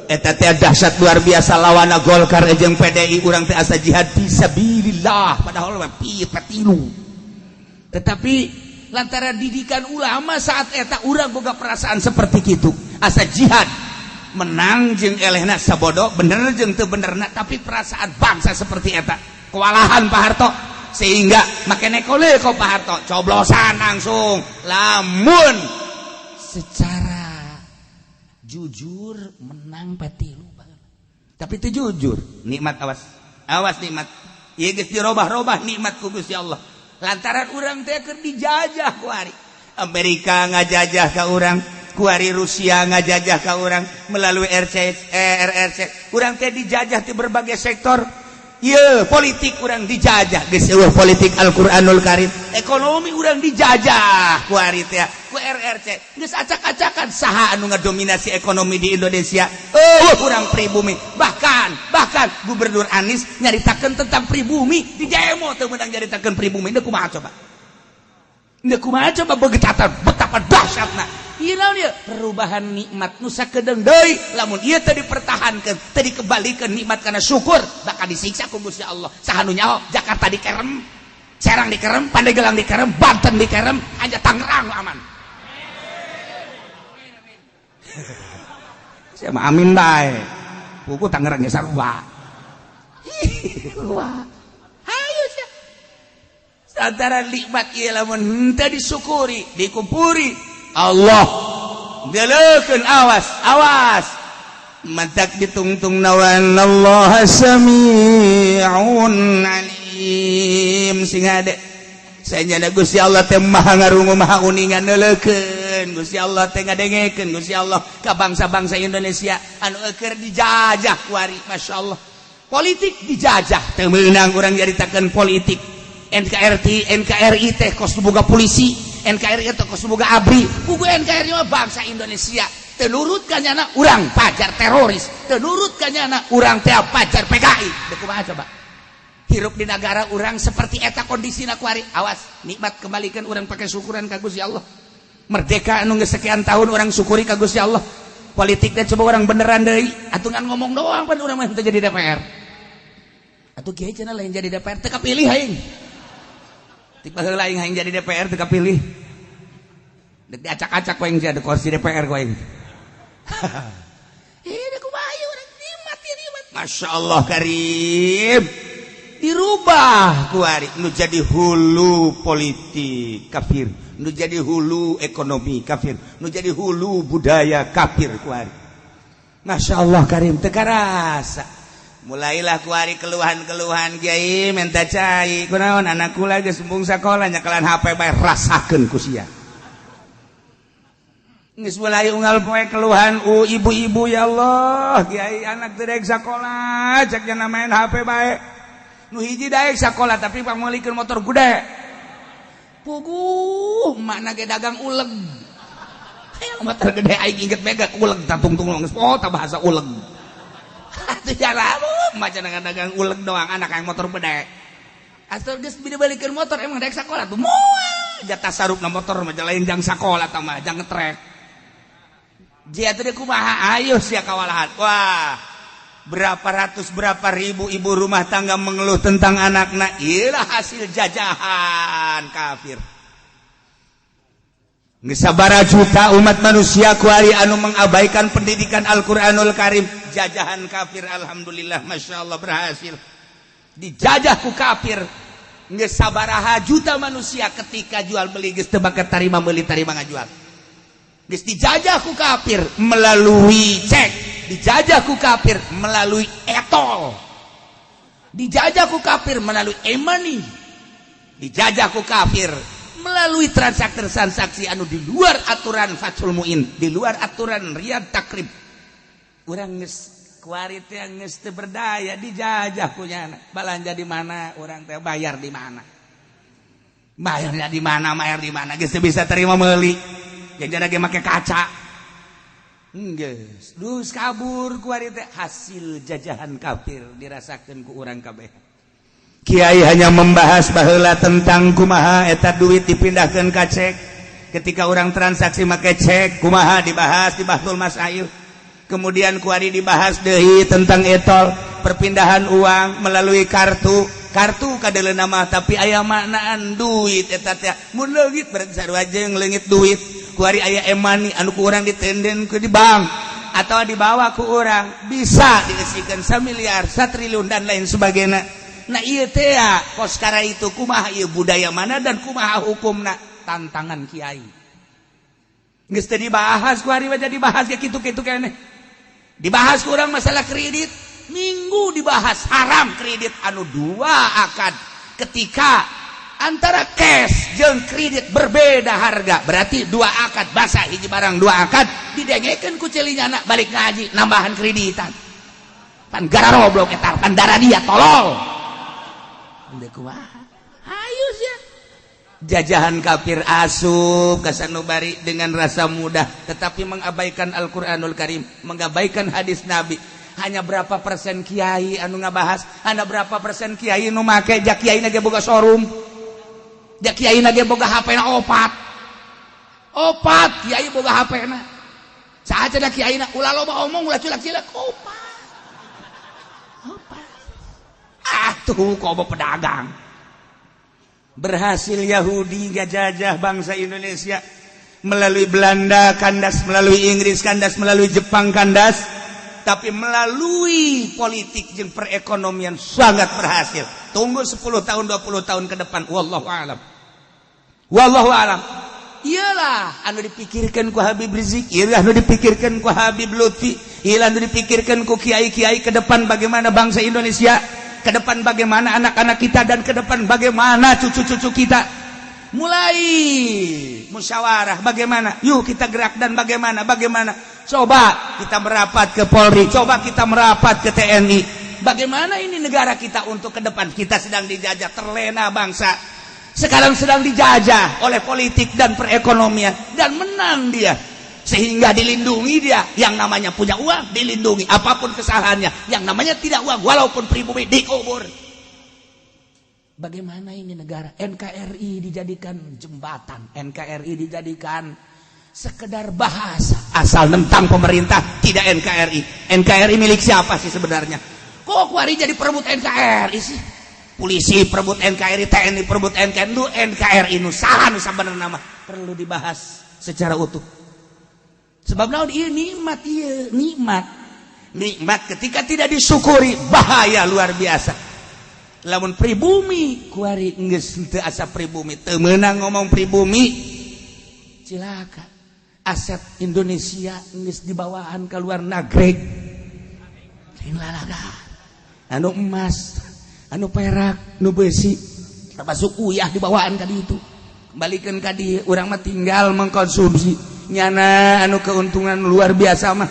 A: eta teh dahsyat luar biasa lawana Golkar jeung PDI. Urang teh asa jihad fisabilillah, padahal mah P3. Tetapi lantaran didikan ulama saat eta, urang boga perasaan seperti gitu, asa jihad menang jeung elehna sabodo, bener jeung teu benerna, tapi perasaan bangsa seperti eta. Kewalahan Pak Harto sehingga make nekole kok Pak Harto coblosan langsung. Lamun secara jujur menang P3, tapi itu jujur nikmat, awas awas nikmat ieu geus dirobah-robah nikmat ku Gusti Allah lantaran urang teh keur dijajah kuari. Amerika ngajajah ka urang kuari, Rusia ngajajah ka urang melalui RC, RRC. Urang teh dijajah di berbagai sektor. Iya, politik urang dijajah, geus eueuh politik Al-Qur'anul Karim. Ekonomi urang dijajah kuari teh ku RRC, geus acak-acakan. Saha anu ngadominasi ekonomi di Indonesia? Oh, urang pribumi. Bahkan bahkan Gubernur Anies nyaritakeun tentang pribumi di demo, teu meunang nyaritakeun pribumi. Deuk kumaha coba? Deuk kumaha coba? Begetatan betapa dahsyatna. Ieu naon ieu? Perubahan nikmat nu sakedeung deui. Lamun ieu teu dipertahankeun, teu dikebalikeun nikmat kana syukur, bakal disiksa ku Gusti Allah. Saha nu nyaho? Jakarta dikerem, Serang dikerem, Pandeglang dikerem, Banten dikerem, aja Tangerang aman. Saya mah amin bae. Buku Tangerang ge sarua. Wah. Hayu sia. Antara nikmat ieu lamun henteu disyukuri, dikumpuri, Allah deleukeun, awas, awas. Mantak ditungtung nawan Allah sami'un alim sing hade. Sanyana Gusti Allah teh maha ngarungu, maha uningan, neuleukeun Gusti Allah teh ngadengekeun Gusti Allah ka bangsa-bangsa Indonesia anu eueur dijajah kuari. Masya Allah, politik dijajah, teu meunang urang nyaritakeun politik. NKRI, NKRI teh kos boga polisi, NKRI teh kos boga ABRI, buku NKRI mah bangsa Indonesia. Teu nurut ka nyana urang pajar teroris, teu nurut ka nyana urang teh pajar PKI. Deuk kumaha coba hirup di negara urang seperti eta kondisina kuari? Awas, nikmat kembalikan urang pakai syukuran ka Gusti Allah. Merdeka anu geus sekian tahun, urang syukuri ka Gusti Allah. Politik teh coba urang beneran deui atuh, ngan ngomong doang pan urang mah teu jadi DPR. Atuh kiai cenah lain jadi DPR, teu kapilih aing. Tik baheula aing hayang jadi DPR, teu kapilih. Dek diacak-acak ku aing jadi kursi DPR ku aing. Ini kumaha urang nikmat ya, nikmat. Masya Allah Karim. Dirubah kuari nu jadi hulu politik kafir, nu jadi hulu ekonomi kafir, nu jadi hulu budaya kafir kuari. Masya Allah Karim, teu karasa. Mulailah kuari keluhan-keluhan, "Kiai, minta cai." "Kunaon?" "Anak kula geus embung sakola, nyekelan HP bae." Rasakeun ku sia. Geus mulai unggal poe keluhan ibu-ibu, "Ya Allah, Kiai, anak teu daek sakola, cek nya main HP bae." Nu hiji daek sakola, tapi pangmeulikeun motor gede. Puguh makna ge dagang uleg. Hayang motor gede, aing inget mega uleg tatungtung geus oh ta bahasa uleg. Atuh jaramu maca dagang uleg doang, anak yang motor gede. Asal geus dibalikeun motor, emang daek sakola tuh moal. Jatah sarupna motor mah lain jang sakola tah mah, jang ngetrek. Jia teh kumaha, ayo sia kawalahan. Wah, berapa ratus, berapa ribu ibu rumah tangga mengeluh tentang anakna. Iyalah hasil jajahan kafir. Geus sabaraha juta umat manusia kuari anu mengabaikan pendidikan Al-Qur'anul Karim, jajahan kafir. Alhamdulillah, Masya Allah, berhasil dijajah ku kafir. Geus sabaraha juta manusia ketika jual beli geus teu bakat tarima meuli, tarima ngajual. Geus dijajah ku kafir melalui cek, dijajah ku kafir melalui e-tol, dijajah ku kafir melalui e-money, dijajah ku kafir melalui transaksi-transaksi anu di luar aturan Fathul Muin, di luar aturan Riyad Takrib. Urang geus kuari teh geus teu berdaya, dijajah ku nyana. Balanja di mana urang teh, bayar di mana? Bayarnya di mana, bayar di mana? Geus teu bisa terima meuli. Jadi ge make kaca. Geus, dus kabur kuari teh hasil jajahan kafir dirasakeun ku urang kabeh. Kiai hanya membahas baheula tentang kumaha eta duit dipindahkeun ka cek. Ketika orang transaksi make cek kumaha, dibahas di Bahtsul Masail. Kemudian kuari dibahas deui tentang e-tol, perpindahan uang melalui kartu. Kartu kadeleuna mah, tapi aya maknaan duit eta teh. Mun leungit berarti sarua jeung leungit duit. Kuari aya e-money anu ku urang ditenden ke di bank atau dibawa ku urang, bisa diisikan 1 miliar, 1 triliun, dan lain sebagainya. Nah, iya teh koskara itu kumaha ieu, budaya mana dan kumaha hukumna, tantangan kiai. Geus teu dibahas ku hari mah, jadi dibahas ya kitu-kitu keneh. Dibahas kurang masalah kredit, minggu dibahas haram kredit anu dua akad. Ketika antara cash jeung kredit berbeda harga, berarti dua akad, basa hiji barang dua akad, didengekeun ku celinya anak balik ngaji nambahan kreditan. Pan gararoblok eta, pan darah dia tolol. Hayu sia. Jajahan kafir asup ka sanubari dengan rasa mudah, tetapi mengabaikan Al-Qur'anul Karim, mengabaikan hadis Nabi. Hanya berapa persen kiai anu ngabahas, hanya berapa persen kiai nu make, ja kiai ge boga showroom. Ja kiai ge boga HP na opat. Opat kiai boga HP-na. Saha cenah kiaina ulah loba omong ulah culak-cilak opat. Opat. Ah tuh komo pedagang. Berhasil Yahudi ngajajah bangsa Indonesia melalui Belanda kandas, melalui Inggris kandas, melalui Jepang kandas, tapi melalui politik jeung perekonomian sangat berhasil. Tunggu 10 tahun 20 tahun ke depan, wallahu alam. Wallahu alam. Iyalah anu dipikirkan ku Habib Rizieq, iyalah anu dipikirkan ku Habib Lutfi, iyalah anu dipikirkan ku kiai-kiai ke depan bagaimana bangsa Indonesia, ke depan bagaimana anak-anak kita, dan ke depan bagaimana cucu-cucu kita. Mulai musyawarah bagaimana, yuk kita gerak dan bagaimana, bagaimana. Coba kita merapat ke Polri, coba kita merapat ke TNI. Bagaimana ini negara kita untuk ke depan? Kita sedang dijajah, terlena bangsa. Sekarang sedang dijajah oleh politik dan perekonomian dan menang dia. Sehingga dilindungi dia, yang namanya punya uang dilindungi apapun kesalahannya, yang namanya tidak uang walaupun pribumi dikubur. Bagaimana ini negara? NKRI dijadikan jembatan, NKRI dijadikan sekedar bahasa, asal nentang pemerintah tidak NKRI. NKRI milik siapa sih sebenarnya? Kok kuari jadi perebut NKRI sih? Polisi perebut NKRI, TNI perebut NKRI, nu NKRI nu saha nu sabenerna mah perlu dibahas secara utuh. Sebab naon ieu nikmat, ieu nikmat. Nikmat ketika tidak disyukuri bahaya luar biasa. Lamun pribumi kuari geus teu asa pribumi, teu meunang ngomong pribumi, cilaka. Aset Indonesia geus dibawaan ke luar negeri. Lain lalaga. Anu emas, anu perak, nu besi, termasuk uyah dibawaan tadi itu. Kembalikan ka dieu, urang mah tinggal mengkonsumsi. Nyana anu keuntungan luar biasa mah.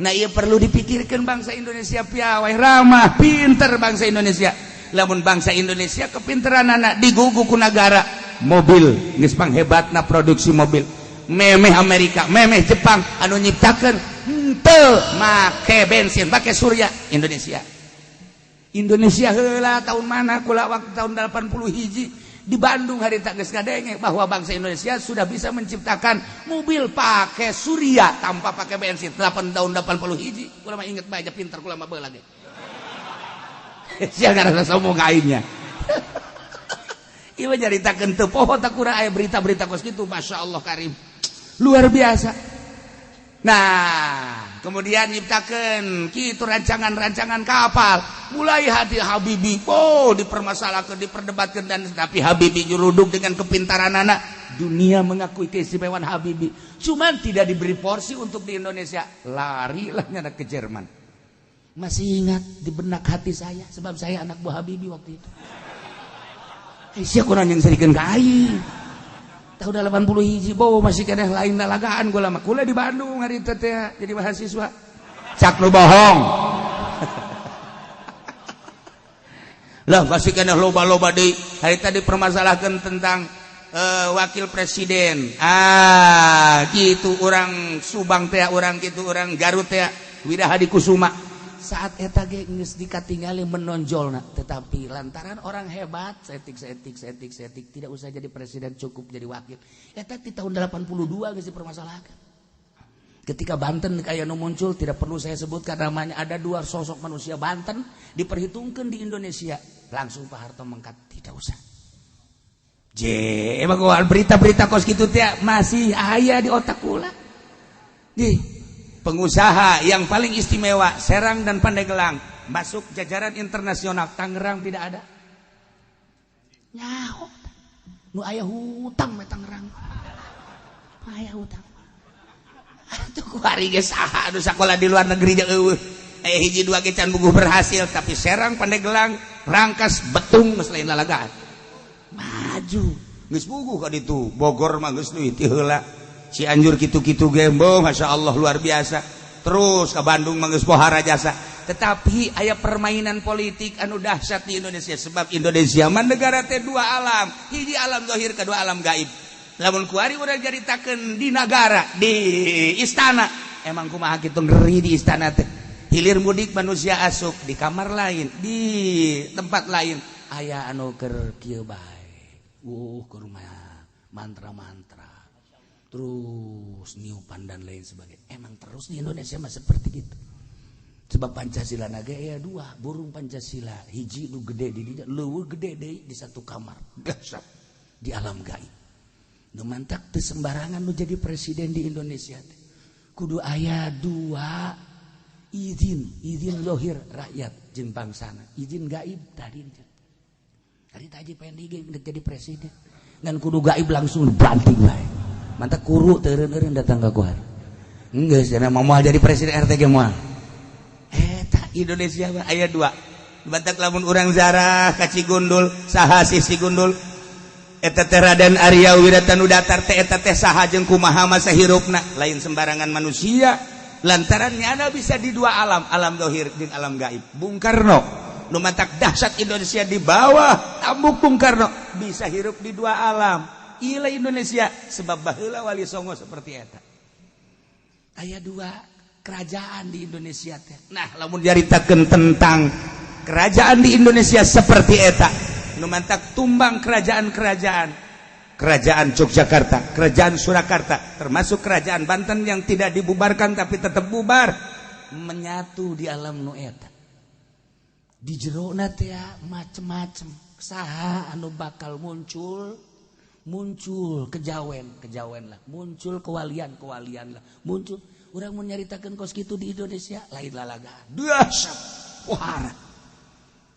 A: Nah, ieu perlu dipikirkan bangsa Indonesia piawai, ramah, pinter bangsa Indonesia. Lamun bangsa Indonesia kepinteran anak digugu ku negara mobil geus panghebatna produksi mobil. Memeh Amerika, memeh Jepang anu nyiptakeun henteu make bensin, make surya Indonesia. Indonesia heula tahun mana kula waktu tahun 80 hiji di Bandung hari tak geus ngadenge bahwa bangsa Indonesia sudah bisa menciptakan mobil pakai surya tanpa pakai bensin 8 tahun 80 hiji. Kula mah inget bae, pinter kula mah baheula ge. Sia ngarasa sombong ka aingnya. Ieu mah nyaritakeun teu poho tak kurang aya berita-berita kos kitu, Masya Allah karim. Luar biasa. Nah, kemudian nyiptakeun kitu rancangan-rancangan kapal. Mulai hati Habibie, oh dipermasalahkan, diperdebatkan, dan tapi Habibie juruduk dengan kepintaran anak. Dunia mengakui keistimewaan Habibie. Cuman tidak diberi porsi untuk di Indonesia. Larilah nyana ke Jerman. Masih ingat di benak hati saya, sebab saya anak buah Habibie waktu itu. Eh, sia kurang yang serikeun ka aing. Tahun 80 hiji bawa masih keneh lain lalagaan gua lama kuliah di Bandung hari itu teh jadi mahasiswa. Cak nu bohong. Lah masih keneh loba-loba deui. Hari tadi permasalahkan tentang wakil presiden. Ah, gitu orang Subang teh, orang gitu orang Garut teh, Wirahadi Kusuma. Saat eta ge geus dikatingali menonjolna, tetapi lantaran orang hebat setik setik setik setik tidak usah jadi presiden, cukup jadi wakil. Eta di tahun 82 geus dipermasalahkan. Ketika Banten kayak nu muncul, tidak perlu saya sebutkan namanya, ada dua sosok manusia Banten diperhitungkan di Indonesia, langsung Pak Harto mengkat tidak usah. J, emang berita-berita kos kitu teh masih aya di otak kula. Nih, pengusaha yang paling istimewa Serang dan Pandeglang masuk jajaran internasional, Tangerang tidak ada. Nyaho. Nu aya hutang mah Tangerang. Aya hutang. Atuh kuari ge saha anu sakola di luar negeri jeung eueuh. Hiji dua ge can buguh berhasil, tapi Serang, Pandeglang, Rangkas, Betung geus lain lalagaan. Maju. Geus buguh ka ditu. Bogor mah geus duit ti heula. Cianjur kitu-kitu gembo, Masya Allah luar biasa. Terus ke Bandung mah geus pohara jasa. Tetapi aya permainan politik anu dahsyat di Indonesia, sebab Indonesia mah negara teh dua alam, hiji alam zahir, kedua alam gaib. Lamun kuari urang caritakeun di nagara, di istana, emang kumaha kitu ngeri di istana teh. Hilir mudik manusia asup di kamar lain, di tempat lain aya anu keur kieu bae. Ke rumah mantra-mantra. Terus niupan dan lain sebagainya. Emang terus di Indonesia mah seperti gitu. Sebab Pancasila naga ya dua burung Pancasila, hiji nu gede di dinya, leuweuh gede deui di satu kamar. Dahsyat di alam gaib. Nu mantak teu sembarangan nu jadi presiden di Indonesia teh. Kudu aya dua izin, izin lohir rakyat jeung bangsana, izin gaib tadi. Tadi Haji Pendi ge jadi presiden. Ngan kudu gaib langsung banting bae. Mantak kuru teu eureun datang ka kuar. Geus cenah moal jadi presiden RT ge moal. Eta Indonesia mah aya dua. Mantak lamun urang zarah ka Cigundul, saha sih Cigundul? Eta teh Raden Arya Wiratanudatar teh, eta teh saha jeung kumaha masa hirupna? Lain sembarangan manusia. Lantaran nyana bisa di dua alam, alam dohir jeung alam gaib. Bung Karno, nu mantak dahsyat Indonesia di bawah tambuk Bung Karno bisa hirup di dua alam. Ila Indonesia sebab baheula Wali Songo seperti eta. Aya dua kerajaan di Indonesia teh. Nah, lamun dicaritakeun tentang kerajaan di Indonesia seperti eta, nu mantak tumbang kerajaan-kerajaan. Kerajaan Yogyakarta, Kerajaan Surakarta, termasuk Kerajaan Banten yang tidak dibubarkan tapi tetap bubar, menyatu di alam nu eta. Di jerona teh macem-macem. Saha anu bakal muncul, muncul kejawen, kejawen lah, muncul kewalian, kewalian lah, muncul. Urang mau nyaritakeun kos kitu di Indonesia lain lalaga. Dahsyat. Wah.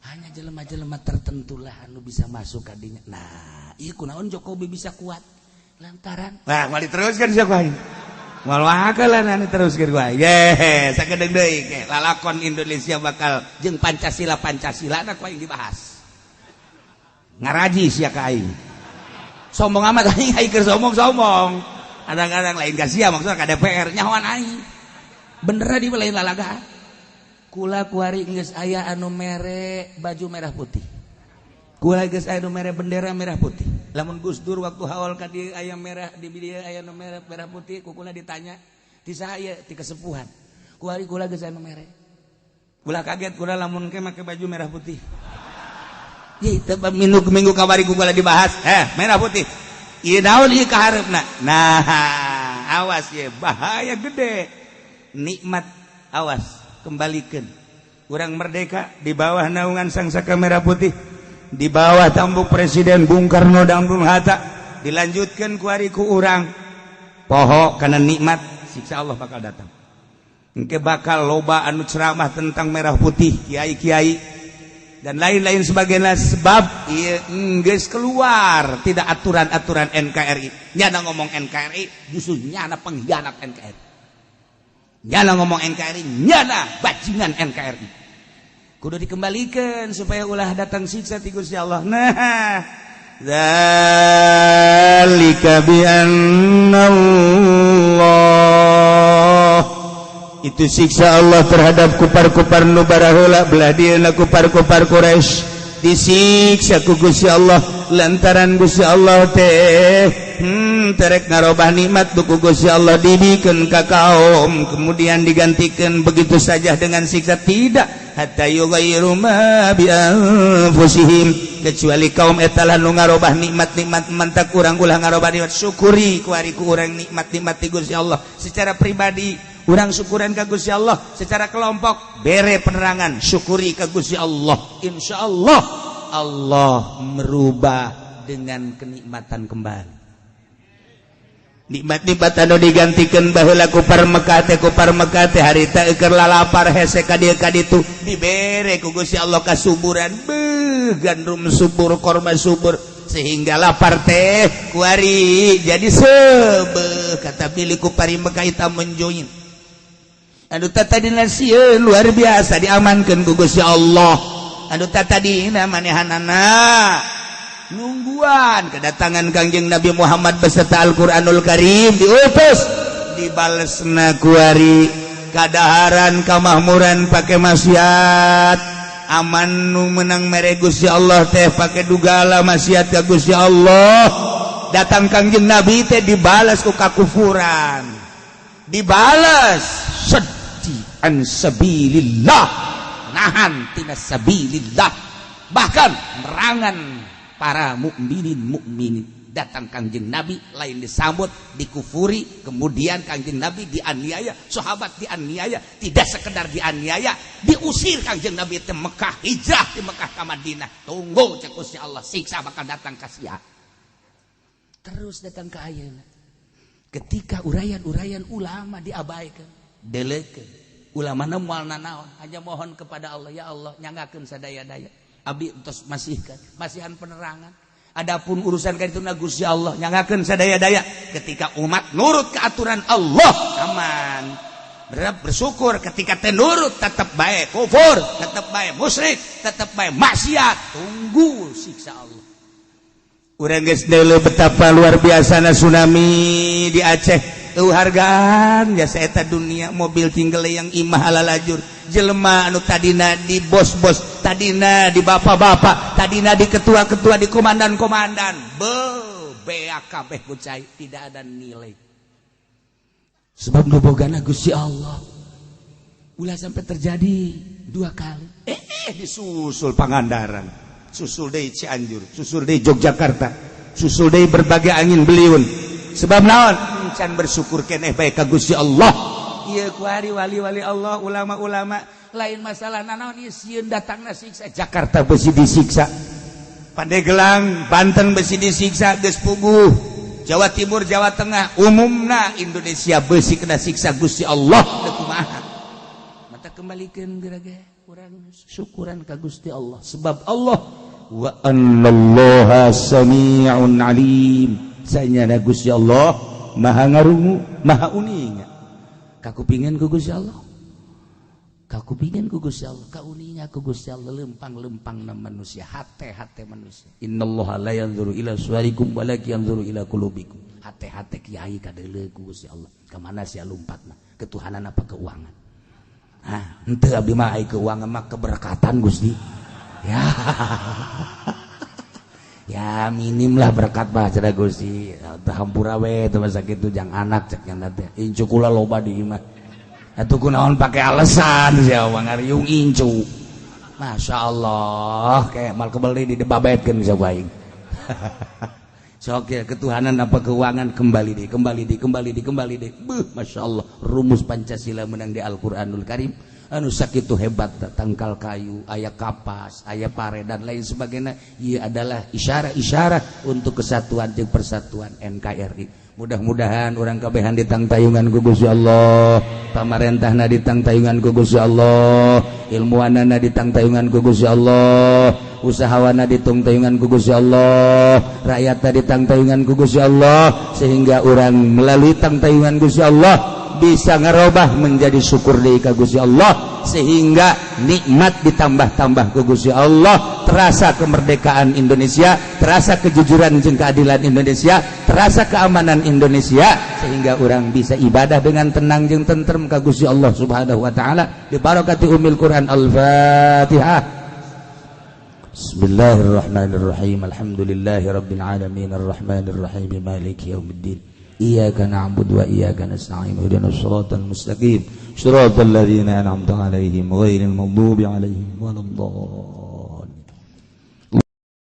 A: Hanya jelema-jelema tertentu lah anu bisa masuk kadinya. Nah, ieu kunaon Jokowi bisa kuat? Lantaran wah, moal diteruskeun sia ku aing. Moal wakalan anu teruskeun ku aing. Ye, sakedeung deui ke lalakon Indonesia bakal jeung Pancasila, Pancasila na ku aing dibahas. Ngaraji sia ka aing. Sombong amat aing, aing keur sombong-sombong. Kadang-kadang lain ka sia, maksudna ka DPR nyahoan aing. Bener di lain lalaga. Kula kuari geus aya anu mere baju merah putih. Kula geus aya anu mere bendera merah putih. Lamun Gus Dur waktu haul ka dieu aya merah di dieu, aya nu merah merah putih, ku kula ditanya, "Ti saha ieu?" "Ti kesepuhan." Kuari kula geus aya nu mere. Ulah kaget kula lamun ke make baju merah putih. Ih, teu minggu minggu kamari ku kula dibahas. Eh, merah putih. Ieu naon ieu kahareupna? Nah, awas ye, bahaya gede. Nikmat awas kembalikan. Urang merdeka di bawah naungan sang saka merah putih, di bawah tambuk Presiden Bung Karno dan Bung Hatta, dilanjutkan kuari ku urang poho karena nikmat, siksa Allah bakal datang. Engke bakal loba anu ceramah tentang merah putih, kiai-kiai dan lain-lain sebagainya, sebab ieu enggeus keluar tidak aturan-aturan NKRI. Nyana ngomong NKRI justru nyana pengkhianat NKRI. Nyana ngomong NKRI nyana bajingan NKRI. Kudu dikembalikan supaya ulah datang siksa ti Gusti Allah. Nah, dzalika bi Allah, itu siksa Allah terhadap kupar-kupar nu baraheula, belah dieuna kupar-kupar Quraisy disiksa ku Gusti Allah lantaran Gusti Allah teh terek ngarobah nikmat ku Gusti Allah dibikeun ka kaum, kemudian digantikan begitu saja dengan siksa. Tidak, hatta yughayyiru ma bi anfusihim, kecuali kaum eta lah nu ngarobah nikmat-nikmat. Mantak urang ulah ngarobah nikmat, syukuri kuari ku urang nikmat-nikmat ti Gusti Allah. Secara pribadi urang syukuran ka Gusti Allah, secara kelompok bere penerangan, syukuri ka Gusti Allah, insyaallah Allah merubah dengan kenikmatan kembali. Nikmat-nikmat anu digantikan baheula kupar Mekah teh, kupar Mekah teh harita keur lalapar hese ka dieu ka ditu, dibere ku Gusti Allah kasuburan, beuh, gandum subur, korma subur, sehingga lapar teh kuari jadi sebe. Kata milik kupari Mekah eta menjoin anu tadina sieun luar biasa, diamankeun ku Gusti Allah. Anu tadina manehanana nungguan kedatangan Kangjeng Nabi Muhammad beserta Al-Qur'anul Karim diutus, dibalesna kuari kadaharan kamahmuran pakai maksiat. Aman nu menang mere Gusti Allah teh pakai dugala maksiat ka Gusti Allah. Datang Kangjeng Nabi teh dibalas ku kakufuran, dibalas sedih an sabilillah, nahan tina sabilillah, bahkan merangan para mukminin mukminin. Datang Kangjeng Nabi lain disambut, dikufuri, kemudian Kangjeng Nabi dianiaya, sahabat dianiaya, tidak sekedar dianiaya, diusir Kangjeng Nabi ke Mekah, hijrah di Mekah ke Madinah. Tunggu cek Gusti Allah, siksa bakal datang ka sia. Terus datang ke ayeuna. Ketika uraian-uraian ulama diabaikan, delekeun. Ulama na moal nanaon, hanya mohon kepada Allah, ya Allah nyanggakeun sadaya-daya. Abdi entos masihkan, masihan penerangan. Adapun urusan ka itu Gusti Allah nyanggakeun sadaya-daya. Ketika umat nurut ke aturan Allah, aman. Bersyukur ketika teu nurut tetap baik kufur, tetap baik musyrik, tetap baik maksiat. Tunggu siksa Allah. Urang geus deuleu betapa luar biasa tsunami di Aceh. Eueuh hargaan jasa eta dunia, mobil tinggal yang imah ala lajur, jelema anu tadina di bos-bos, tadina di bapak-bapak, tadina di ketua-ketua, di komandan-komandan, be beak kabeh ku cai, tidak ada nilai, sebab nu bogana Gusti Allah. Ulah sampai terjadi dua kali, disusul Pangandaran, susul deui Cianjur, susul deui Yogyakarta, susul deui berbagai angin beliun. Sebab naon? Can bersyukur keneh bae ka Gusti Allah. Ieu kuari wali-wali Allah, ulama-ulama, lain masalah nanaon ieu, sieun datangna siksa. Jakarta besi disiksa, Pandeglang, Banten besi disiksa, geus puguh Jawa Timur, Jawa Tengah, umumna Indonesia besi kena siksa Gusti Allah. Teu kumaha mata kembalikan gerage urang syukuran ka Gusti Allah, sebab Allah wa annallaha sami'un alim. Sanyana Gusti Allah maha ngarungu, maha uninga. Kakupingan ku Gusti Allah, kakupingan ku Gusti Allah, kauninga ku Gusti Allah lempang-lempang na manusia, hate-hate manusia. Innallaha la yanzuru ila suwarikum walakin yanzuru ila qulubikum. Hate-hate kiai kadeuleu ku Gusti Allah. Kemana sia lompatna? Ketuhanan apa keuangan? Ah, henteu, abdi mah ai keuangan mah keberkatan Gusti. Ya. Ya minim lah berkat mah cenah Gusti. Teu hampura we teu masa kitu jang anak cek nya teh. Incu kula loba di imah. Atuh kunaon pake alasan sia ngariung incu. Masya Allah, kayak mal kebeli di debabetkeun bisa aing. Sok ya, ketuhanan apa keuangan? Kembali deh, kembali deh, kembali deh, kembali deh. Beuh, Masya Allah, rumus Pancasila menang di Al-Quranul Karim. Anu sakitu hebat, tangkal kayu, aya kapas, aya pare dan lain sebagainya. Ia adalah isyarat-isyarat untuk kesatuan dan persatuan NKRI. Mudah-mudahan urang kabehan ditangtayungan ku Gusti Allah, pamarentahna ditangtayungan ku Gusti Allah, ilmuwanana ditangtayungan ku Gusti Allah, usahawana ditangtayungan ku Gusti Allah, rakyatna ditangtayungan ku Gusti Allah, sehingga urang melalui tangtayungan Gusti Allah bisa ngerubah menjadi syukur deui ka Gusti Allah, sehingga nikmat ditambah-tambah ku Gusti Allah, terasa kemerdekaan Indonesia, terasa kejujuran jeung keadilan Indonesia, terasa keamanan Indonesia, sehingga orang bisa ibadah dengan tenang jeung tentrem ka Gusti Allah Subhanahu wa taala. Bi barakati umil Quran, Al-Fatihah. Bismillahirrahmanirrahim. Alhamdulillahirabbil alamin arrahmanirrahim maliki yaumiddin. Iyyaka na'budu wa iyyaka nasta'in ihdinas siratal mustaqim siratal ladzina an'amta 'alaihim ghairil maghdubi 'alaihim waladdallin.